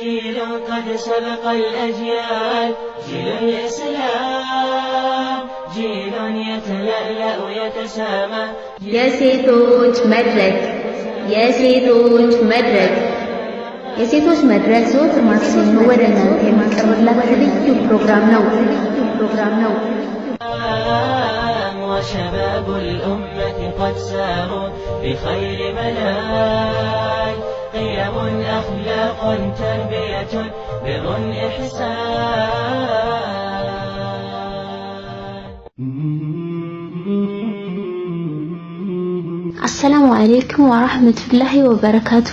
جيل قد سبق الأجيال، جيل الإسلام، جيل يتلألأ يتسامى. የሴቶች መድረክ፣ የሴቶች መድረክ፣ የሴቶች መድረክ ዘወትር ማክሰኞ ወደ እናንተ የሚቀርብላችሁ ልዩ ፕሮግራም ነው። ልዩ ፕሮግራም ነው። وشباب الأمة قد ساروا بخير منال، قيم أخلاق تربية بر إحسان. አሰላሙ አለይኩም ወራህመቱላሂ ወበረካቱ።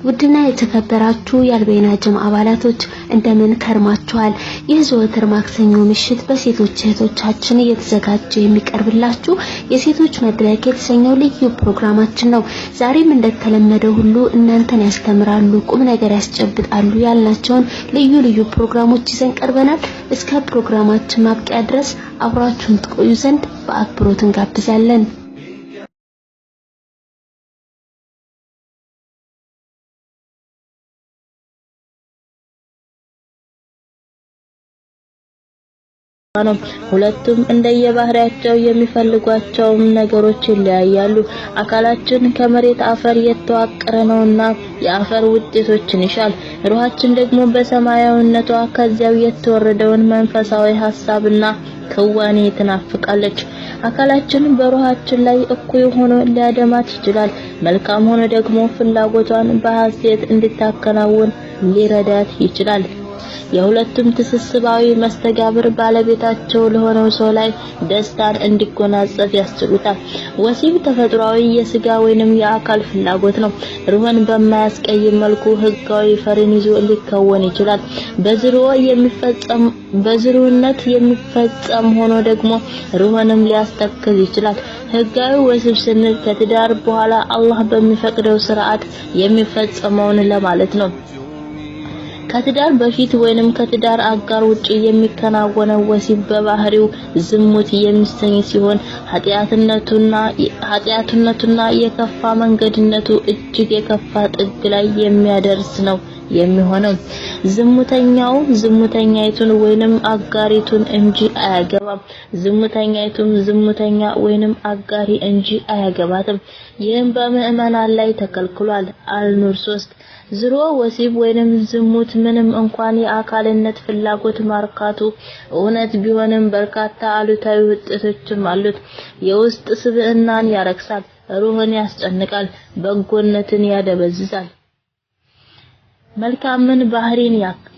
ውድና የተከበራችሁ የአልበይና ጀማ አባላቶች እንደምን ከርማችኋል? ይህ ዘወትር ማክሰኞ ምሽት በሴቶች እህቶቻችን እየተዘጋጀ የሚቀርብላችሁ የሴቶች መድረክ የተሰኘው ልዩ ፕሮግራማችን ነው። ዛሬም እንደተለመደው ሁሉ እናንተን ያስተምራሉ፣ ቁም ነገር ያስጨብጣሉ ያልናቸውን ልዩ ልዩ ፕሮግራሞች ይዘን ቀርበናል። እስከ ፕሮግራማችን ማብቂያ ድረስ አብራችሁን ትቆዩ ዘንድ በአክብሮት እንጋብዛለን። ነው። ሁለቱም እንደየባህሪያቸው የሚፈልጓቸው ነገሮች ይለያያሉ። አካላችን ከመሬት አፈር የተዋቀረ ነውና የአፈር ውጤቶችን ይሻል። ሩሃችን ደግሞ በሰማያዊነቷ ከዚያው የተወረደውን መንፈሳዊ ሐሳብና ክዋኔ ትናፍቃለች። አካላችን በሩሃችን ላይ እኩይ ሆኖ ሊያደማት ይችላል። መልካም ሆኖ ደግሞ ፍላጎቷን በሐሴት እንድታከናውን ሊረዳት ይችላል። የሁለቱም ትስስባዊ መስተጋብር ባለቤታቸው ለሆነው ሰው ላይ ደስታን እንዲጎናጸፍ ያስችሉታል። ወሲብ ተፈጥሯዊ የስጋ ወይንም የአካል ፍላጎት ነው። ሩህን በማያስቀይም መልኩ ህጋዊ ፈርን ይዞ ሊከወን ይችላል። በዝሩነት የሚፈጸም ሆኖ ደግሞ ሩህንም ሊያስተክዝ ይችላል። ህጋዊ ወሲብ ስንል ከትዳር በኋላ አላህ በሚፈቅደው ስርዓት የሚፈጸመውን ለማለት ነው። ከትዳር በፊት ወይንም ከትዳር አጋር ውጪ የሚከናወነው ወሲብ በባህሪው ዝሙት የሚሰኝ ሲሆን ኃጢአትነቱና የከፋ መንገድነቱ እጅግ የከፋ ጥግ ላይ የሚያደርስ ነው የሚሆነው። ዝሙተኛው ዝሙተኛይቱን ወይንም አጋሪቱን እንጂ አያገባም። ዝሙተኛይቱም ዝሙተኛ ወይንም አጋሪ እንጂ አያገባትም። ይህም በምዕመናን ላይ ተከልክሏል። አልኑር 3። ዝሮ ወሲብ ወይንም ዝሙት ምንም እንኳን የአካልነት ፍላጎት ማርካቱ እውነት ቢሆንም በርካታ አሉታዊ ውጤቶችም አሉት። የውስጥ ስብዕናን ያረክሳል፣ ሩህን ያስጨንቃል፣ በጎነትን ያደበዝዛል፣ መልካምን ባህሪን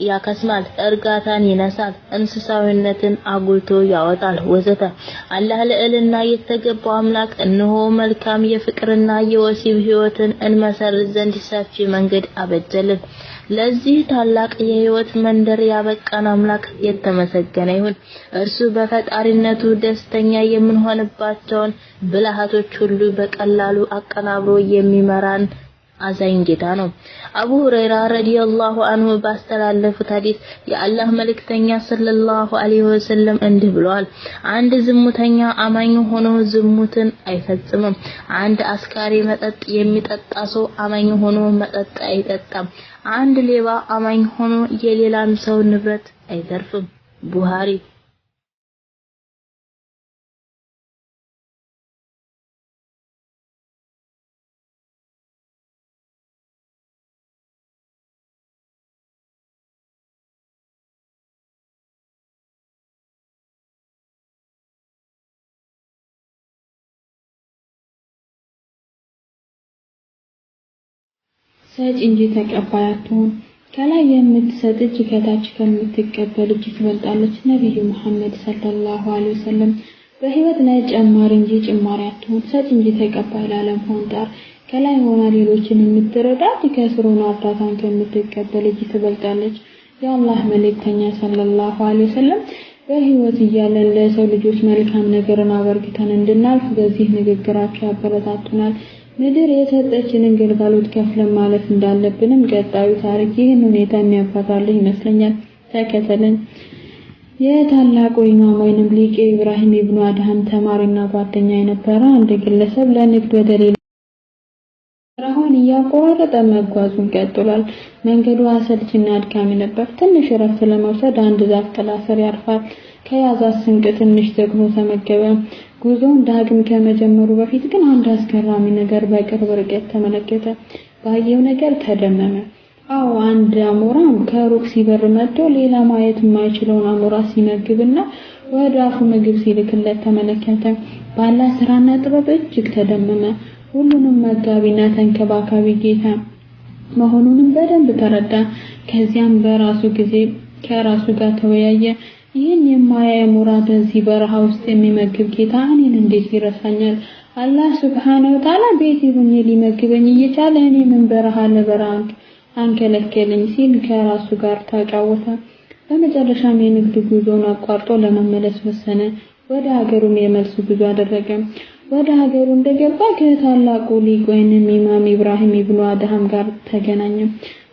ያከስማል፣ እርጋታን ይነሳል፣ እንስሳዊነትን አጉልቶ ያወጣል ወዘተ። አላህ ልዕልና የተገባው አምላክ እነሆ መልካም የፍቅርና የወሲብ ህይወትን እንመሰርት ዘንድ ሰፊ መንገድ አበጀልን። ለዚህ ታላቅ የህይወት መንደር ያበቃን አምላክ የተመሰገነ ይሁን። እርሱ በፈጣሪነቱ ደስተኛ የምንሆንባቸውን ብልሃቶች ሁሉ በቀላሉ አቀናብሮ የሚመራን አዛኝ ጌታ ነው። አቡ ሁረይራ ረዲየላሁ አንሁ ባስተላለፉት ሐዲስ የአላህ መልእክተኛ ሰለላሁ ዐለይሂ ወሰለም እንዲህ ብለዋል። አንድ ዝሙተኛ አማኝ ሆኖ ዝሙትን አይፈጽምም። አንድ አስካሪ መጠጥ የሚጠጣ ሰው አማኝ ሆኖ መጠጥ አይጠጣም። አንድ ሌባ አማኝ ሆኖ የሌላን ሰው ንብረት አይዘርፍም። ቡሃሪ። ሰጭ እንጂ ተቀባይ አትሁን። ከላይ የምትሰጥ እጅ ከታች ከምትቀበል እጅ ትበልጣለች። ነብዩ መሐመድ ሰለላሁ ዐለይሂ ወሰለም። በህይወት ላይ ጨማሪ እንጂ ጭማሪ አትሁን። ሰጭ እንጂ ተቀባይ ላለመሆን ጣር። ከላይ ሆና ሌሎችን የምትረዳ ከስር ሆና እርዳታን ከምትቀበል እጅ ትበልጣለች። የአላህ መልእክተኛ ሰለላሁ ዐለይሂ ወሰለም በህይወት እያለን ለሰው ልጆች መልካም ነገርን አበርክተን እንድናልፍ በዚህ ንግግራቸው ያበረታቱናል። ምድር የሰጠችንን ግልጋሎት ከፍለን ማለፍ እንዳለብንም ቀጣዩ ታሪክ ይህን ሁኔታ የሚያብራራልን ይመስለኛል። ተከተልን። የታላቁ ኢማም ወይንም ሊቅ ኢብራሂም ኢብኑ አድሃም ተማሪና ጓደኛ የነበረ አንድ ግለሰብ ለንግድ ወደ ሌላ በረሃውን እያቆራረጠ መጓዙን ቀጥሏል። መንገዱ አሰልቺና አድካሚ ነበር። ትንሽ እረፍት ለመውሰድ አንድ ዛፍ ጥላ ስር ያርፋል። ከያዛት ስንቅ ትንሽ ደግሞ ተመገበ። ጉዞውን ዳግም ከመጀመሩ በፊት ግን አንድ አስገራሚ ነገር በቅርብ ርቀት ተመለከተ። ባየው ነገር ተደመመ። አዎ፣ አንድ አሞራ ከሩቅ ሲበር መጥቶ ሌላ ማየት የማይችለውን አሞራ ሲመግብና ወደ አፉ ምግብ ሲልክለት ተመለከተ። ባላ ስራና ጥበብ እጅግ ተደመመ። ሁሉንም መጋቢና ተንከባካቢ ጌታ መሆኑንም በደንብ ተረዳ። ከዚያም በራሱ ጊዜ ከራሱ ጋር ተወያየ። ይህን የማያይ አሞራ በዚህ በረሃ ውስጥ የሚመግብ ጌታ እኔን እንዴት ይረሳኛል? አላህ ሱብሓነሁ ወተዓላ ቤቴ ሆኜ ሊመግበኝ እየቻለ እኔ ምን በረሃ ለበረሃ አንከለከለኝ ሲል ከራሱ ጋር ተጫወተ። በመጨረሻም የንግድ ጉዞውን አቋርጦ ለመመለስ ወሰነ። ወደ ሀገሩም የመልስ ጉዞ አደረገ። ወደ ሀገሩ እንደገባ ከታላቁ ሊቅ ወይንም ኢማም ኢብራሂም ኢብኑ አድሃም ጋር ተገናኘ።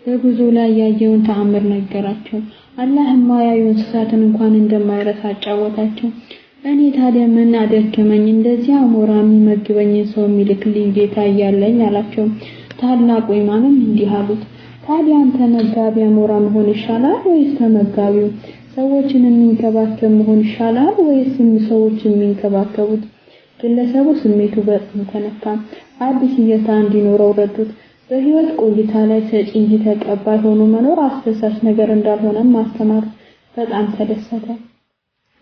በጉዞ ላይ ያየውን ተአምር ነገራቸው። አላህ የማያዩ እንስሳትን እንኳን እንደማይረሳ አጫወታቸው። እኔ ታዲያ ምን አደከመኝ እንደዚህ አሞራ የሚመግበኝን ሰው የሚልክልኝ ጌታ እያለኝ አላቸው። ታላቁ ኢማምም እንዲህ አሉት፣ ታዲያ አንተ መጋቢ አሞራ መሆን ይሻላል ወይስ ተመጋቢው? ሰዎችን የሚንከባከብ መሆን ይሻላል ወይስ ሰዎች የሚንከባከቡት? ግለሰቡ ስሜቱ በጣም ተነካ። አዲስ እይታ እንዲኖረው ረዱት። በህይወት ቆይታ ላይ ሰጪ እንጂ ተቀባይ ሆኖ መኖር አስደሳች ነገር እንዳልሆነም አስተማሩት። በጣም ተደሰተ።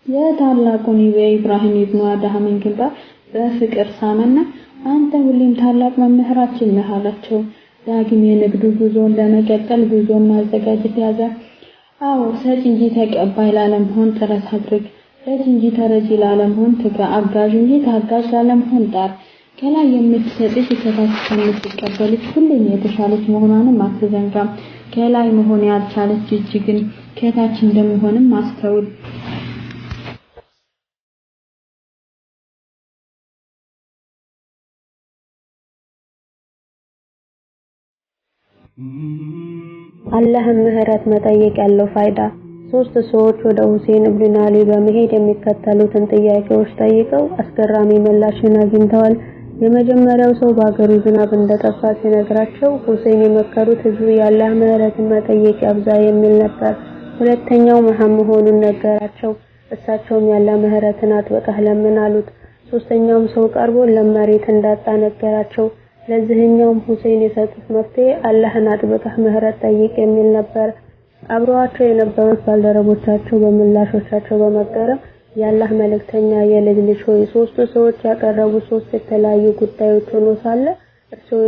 የታላቁን የኢብራሂም ኢብኑ አድሃምን ግንባር በፍቅር ሳመና አንተ ሁሌም ታላቅ መምህራችን ነህ አላቸው። ዳግም የንግዱ ጉዞን ለመቀጠል ጉዞን ማዘጋጀት ያዘ። አዎ፣ ሰጪ እንጂ ተቀባይ ላለመሆን ጥረት አድርግ። ረጂ እንጂ ተረጂ ላለመሆን ትጋ። አጋዥ እንጂ ታጋዥ ላለመሆን ጣር። ከላይ የምትሰጥሽ ከታች ከምትቀበልሽ ሁሌም የተሻለች መሆኗንም አትዘንጋ። ከላይ መሆን ያልቻለች እጅ ግን ከታች እንደሚሆንም አስተውል። አላህን ምህረት መጠየቅ ያለው ፋይዳ። ሶስት ሰዎች ወደ ሁሴን ኢብኑ አሊ በመሄድ የሚከተሉትን ጥያቄዎች ጠይቀው አስገራሚ ምላሽን አግኝተዋል። የመጀመሪያው ሰው በአገሩ ዝናብ እንደጠፋ ሲነግራቸው ሁሴን የመከሩት ህዝቡ የአላህ ምህረትን መጠየቅ ያብዛ የሚል ነበር። ሁለተኛው መሃን መሆኑን ነገራቸው። እሳቸውም የአላህ ምህረትን አጥብቀህ ለምን አሉት። ሶስተኛውም ሰው ቀርቦ ለም መሬት እንዳጣ ነገራቸው። ለዚህኛውም ሁሴን የሰጡት መፍትሄ አላህን አጥብቀህ ምህረት ጠይቅ የሚል ነበር። አብረዋቸው የነበሩት ባልደረቦቻቸው በምላሾቻቸው በመገረም የአላህ መልእክተኛ የልጅ ልጅ ሆይ፣ ሶስቱ ሰዎች ያቀረቡት ሶስት የተለያዩ ጉዳዮች ሆኖ ሳለ እርስዎ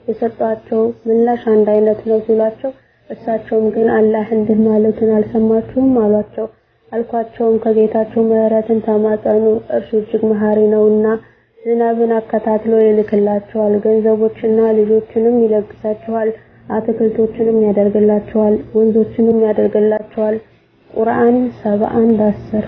የሰጧቸው ምላሽ አንድ አይነት ነው ሲሏቸው፣ እሳቸውም ግን አላህ እንዲህ ማለቱን አልሰማችሁም አሏቸው። አልኳቸውም ከጌታቸው ምህረትን ተማጸኑ፣ እርሱ እጅግ መሐሪ ነውና ዝናብን አከታትሎ ይልክላቸዋል፣ ገንዘቦችና ልጆችንም ይለግሳቸዋል፣ አትክልቶችንም ያደርግላቸዋል፣ ወንዞችንም ያደርግላቸዋል። ቁርአን 71:10።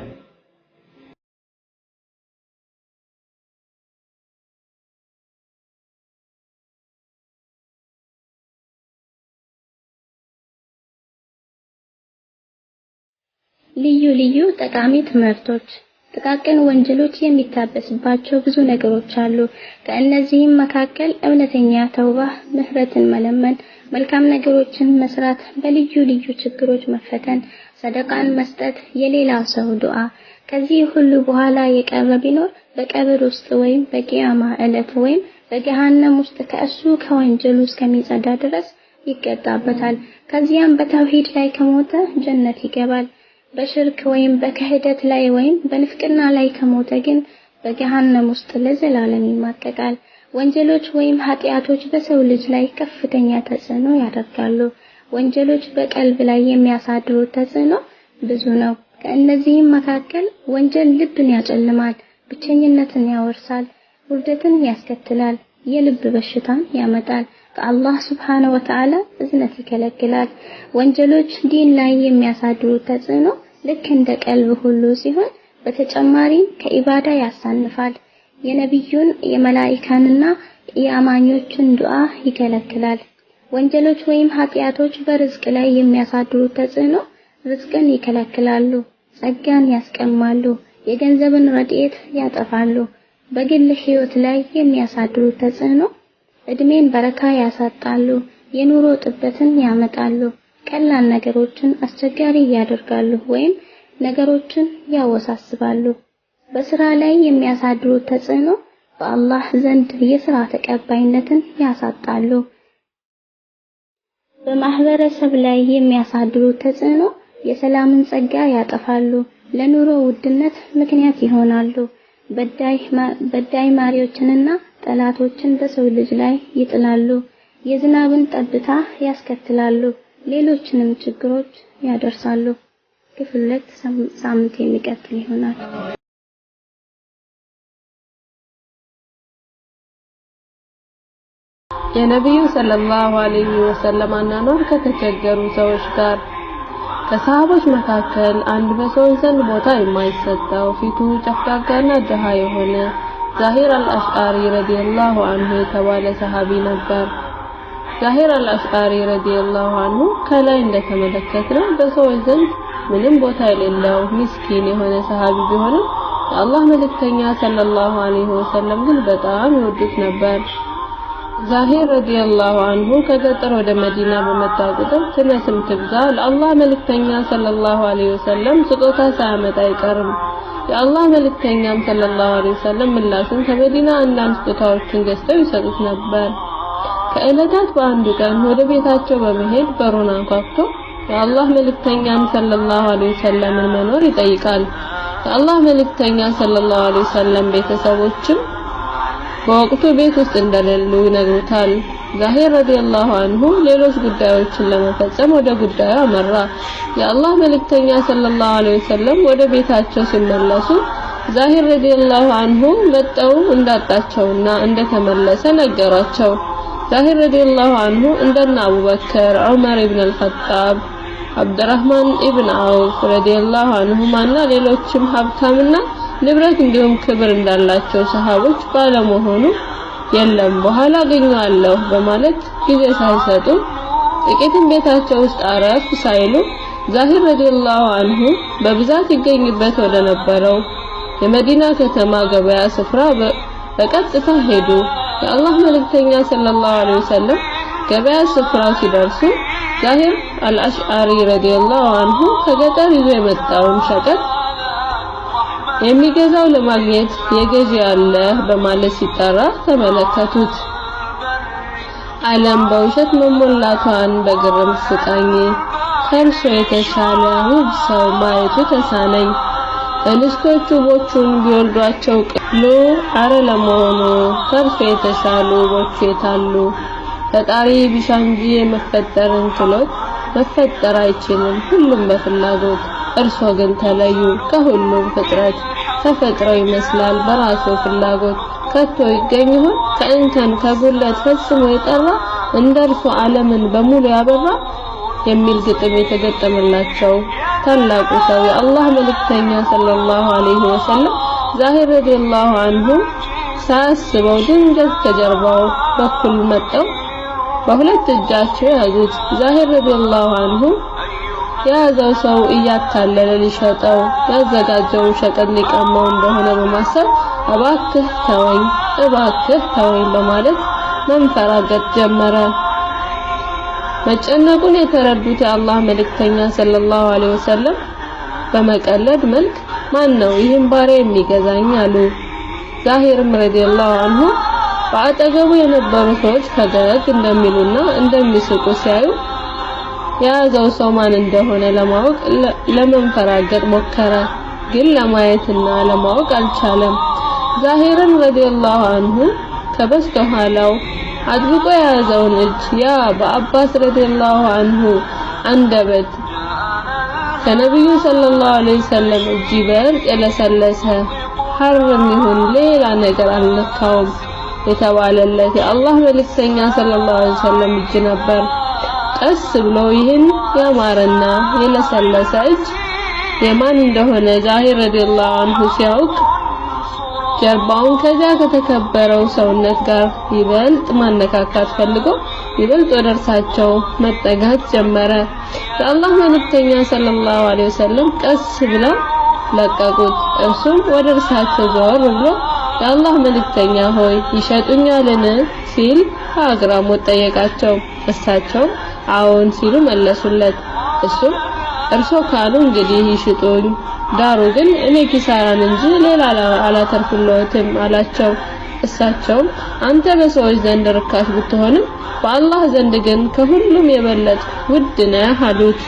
ልዩ ልዩ ጠቃሚ ትምህርቶች። ጥቃቅን ወንጀሎች የሚታበስባቸው ብዙ ነገሮች አሉ። ከእነዚህም መካከል እውነተኛ ተውባ፣ ምህረትን መለመን፣ መልካም ነገሮችን መስራት፣ በልዩ ልዩ ችግሮች መፈተን፣ ሰደቃን መስጠት፣ የሌላ ሰው ዱዓ። ከዚህ ሁሉ በኋላ የቀረ ቢኖር በቀብር ውስጥ ወይም በቂያማ ዕለት ወይም በገሃነም ውስጥ ከእሱ ከወንጀሉ እስከሚጸዳ ድረስ ይቀጣበታል። ከዚያም በተውሂድ ላይ ከሞተ ጀነት ይገባል። በሽርክ ወይም በክህደት ላይ ወይም በንፍቅና ላይ ከሞተ ግን በገሃነም ውስጥ ለዘላለም ይማቀቃል። ወንጀሎች ወይም ኃጢአቶች በሰው ልጅ ላይ ከፍተኛ ተጽዕኖ ያደርጋሉ። ወንጀሎች በቀልብ ላይ የሚያሳድሩት ተጽዕኖ ብዙ ነው። ከእነዚህም መካከል ወንጀል ልብን ያጨልማል፣ ብቸኝነትን ያወርሳል፣ ውርደትን ያስከትላል፣ የልብ በሽታን ያመጣል፣ ከአላህ ሱብሓነሁ ወተዓላ እዝነት ይከለክላል። ወንጀሎች ዲን ላይ የሚያሳድሩት ተጽዕኖ ልክ እንደ ቀልብ ሁሉ ሲሆን በተጨማሪም ከኢባዳ ያሳንፋል፣ የነቢዩን የመላኢካንና የአማኞችን ዱዓ ይከለክላል። ወንጀሎች ወይም ኃጢአቶች በርዝቅ ላይ የሚያሳድሩት ተጽዕኖ ርዝቅን ይከለክላሉ፣ ጸጋን ያስቀማሉ፣ የገንዘብን ረድኤት ያጠፋሉ። በግል ህይወት ላይ የሚያሳድሩት ተጽዕኖ እድሜን በረካ ያሳጣሉ። የኑሮ ጥበትን ያመጣሉ። ቀላል ነገሮችን አስቸጋሪ ያደርጋሉ ወይም ነገሮችን ያወሳስባሉ። በስራ ላይ የሚያሳድሩት ተጽዕኖ በአላህ ዘንድ የስራ ተቀባይነትን ያሳጣሉ። በማህበረሰብ ላይ የሚያሳድሩት ተጽዕኖ የሰላምን ጸጋ ያጠፋሉ። ለኑሮ ውድነት ምክንያት ይሆናሉ። በዳይ ማሪዎችንና ጠላቶችን በሰው ልጅ ላይ ይጥላሉ። የዝናብን ጠብታ ያስከትላሉ። ሌሎችንም ችግሮች ያደርሳሉ። ክፍል 2 ሳምንት የሚቀጥል ይሆናል። የነብዩ ሰለላሁ ዐለይሂ ወሰለም አኗኗር ከተቸገሩ ሰዎች ጋር። ከሰሃቦች መካከል አንድ በሰዎች ዘንድ ቦታ የማይሰጠው ፊቱ ጨፍጋጋና ድሃ የሆነ ዛሂር አልአሽዓሪ ረዲየላሁ ዐንሁ የተባለ ሰሃቢ ነበር። ዛሂር አልአሽዓሪ ረዲየላሁ ዐንሁ ከላይ እንደተመለከትነው በሰዎች ዘንድ ምንም ቦታ የሌለው ምስኪን የሆነ ሰሃቢ ቢሆንም የአላህ መልእክተኛ ሰለላሁ ዐለይሂ ወሰለም ግን በጣም ይወዱት ነበር። ዛሂር ረዲየላሁ ዐንሁ ከገጠር ወደ መዲና በመጣ ቁጥር ትነስም ትብዛ ለአላህ መልእክተኛ ሰለላሁ ዐለይሂ ወሰለም ስጦታ ሳያመጣ አይቀርም። የአላህ መልእክተኛም ሰለላሁ ዐለይሂ ወሰለም ምላሹን ከመዲና አንዳንድ ስጦታዎችን ገዝተው ይሰጡት ነበር። ከዕለታት በአንዱ ቀን ወደ ቤታቸው በመሄድ በሩን አንኳኩቶ የአላህ መልእክተኛን ሰለላሁ ዐለይሂ ወሰለምን መኖር ይጠይቃል። የአላህ መልእክተኛ ሰለላሁ ዐለይሂ ወሰለም ቤተሰቦችም በወቅቱ ቤት ውስጥ እንደሌሉ ይነግሩታል። ዛሂር ረዲየላሁ ዐንሁ ሌሎች ጉዳዮችን ለመፈጸም ወደ ጉዳዩ አመራ። የአላህ መልእክተኛ ሰለላሁ ዐለይሂ ወሰለም ወደ ቤታቸው ሲመለሱ ዛሂር ረዲየላሁ ዐንሁ መጠው እንዳጣቸውና እንደተመለሰ ነገሯቸው። ዛሂር ረዲየላሁ ዐንሁ እንደነ አቡበከር፣ ዑመር ኢብን አልኸጣብ፣ አብዱራህማን ኢብን አውፍ ረዲየላሁ ዐንሁማና ሌሎችም ሀብታምና ንብረት እንዲሁም ክብር እንዳላቸው ሰሃቦች ባለመሆኑ የለም በኋላ አገኘዋለሁ በማለት ጊዜ ሳይሰጡ ጥቂትም ቤታቸው ውስጥ አረፍ ሳይሉ ዛሂር ረዲየላሁ ዐንሁ በብዛት ይገኝበት ወደ ነበረው የመዲና ከተማ ገበያ ስፍራ በቀጥታ ሄዱ። የአላህ መልእክተኛ ሰለላሁ ዐለይሂ ወሰለም ገበያ ስፍራው ሲደርሱ ዛሂር አልአሽዓሪ ረዲየላሁ ዐንሁ ከገጠር ይዞ የመጣውን ሸቀጥ የሚገዛው ለማግኘት የገዢ ያለ በማለት ሲጠራ ተመለከቱት። ዓለም በውሸት መሞላቷን በግርም ስቃኝ ከእርሶ የተሻለ ውብ ሰው ማየቱ ተሳነኝ። እንስቶቹ ውቦቹን ቢወልዷቸው ቅሉ አረ ለመሆኑ ከእርሶ የተሻሉ ውቦቹ የታሉ? ፈጣሪ ቢሻ እንጂ የመፈጠርን ችሎት መፈጠር አይችልም ሁሉም በፍላጎት። እርሶ ግን ተለዩ ከሁሉም ፍጥረት ተፈጥሮ ይመስላል በራሱ ፍላጎት። ከቶ ይገኝ ይሆን ከእንከን ከጉለት ፈጽሞ የጠራ እንደርሱ ዓለምን በሙሉ ያበራ የሚል ግጥም የተገጠመላቸው ታላቁ ሰው የአላህ መልእክተኛ ሰለላሁ ዐለይሂ ወሰለም ዛሂር ረዲየላሁ ዐንሁ ሳያስበው ድንገት ከጀርባው በኩል መጠው በሁለት እጃቸው ያዙት። ዛሂር ረዲየላሁ ዐንሁ የያዘው ሰው እያታለለ ሊሸጠው ያዘጋጀውን ሸቀጥ ሊቀማው እንደሆነ በማሰብ እባክህ ተወኝ፣ እባክህ ተወኝ በማለት መንፈራገጥ ጀመረ። መጨነቁን የተረዱት የአላህ መልእክተኛ ሰለላሁ ዐለይሂ ወሰለም በመቀለድ መልክ ማን ነው ይህን ባሪያ የሚገዛኝ አሉ። ዛሂርም ረዲየላሁ ዐንሁ በአጠገቡ የነበሩ ሰዎች ፈገግ እንደሚሉና እንደሚስቁ ሲያዩ የያዘው ሰው ማን እንደሆነ ለማወቅ ለመንፈራገጥ ሞከረ፣ ግን ለማየትና ለማወቅ አልቻለም። ዛሂርን ረዲየላሁ ዐንሁ ከበስተኋላው አጥብቆ የያዘውን እጅ ያ በአባስ ረዲየላሁ ዐንሁ አንደበት ከነብዩ ሰለላሁ ዐለይሂ ወሰለም እጅ ይበልጥ የለሰለሰ ሐርም ይሁን ሌላ ነገር አልነካውም የተባለለት የአላህ መልእክተኛ ሰለላሁ ዐለይሂ ወሰለም እጅ ነበር። ቀስ ብሎ ይህን ያማረና የለሰለሰ እጅ የማን እንደሆነ ዛሂር ረዲየላሁ ዐንሁ ሲያውቅ ጀርባውን ከዚያ ከተከበረው ሰውነት ጋር ይበልጥ ማነካካት ፈልጎ ይበልጥ ወደ እርሳቸው መጠጋት ጀመረ። የአላህ መልእክተኛ ሰለላሁ ዐለይሂ ወሰለም ቀስ ብለው ለቀቁት። እርሱም ወደ እርሳቸው ዘወር ብሎ የአላህ መልእክተኛ ሆይ ይሸጡኛልን? ሲል በአግራሞት ጠየቃቸው። እሳቸውም አዎን ሲሉ መለሱለት። እሱም እርሶ ካሉ እንግዲህ ይሽጡኝ፣ ዳሩ ግን እኔ ኪሳራን እንጂ ሌላ አላተርፍልዎትም አላቸው። እሳቸውም አንተ በሰዎች ዘንድ ርካሽ ብትሆንም በአላህ ዘንድ ግን ከሁሉም የበለጥክ ውድ ነህ አሉት።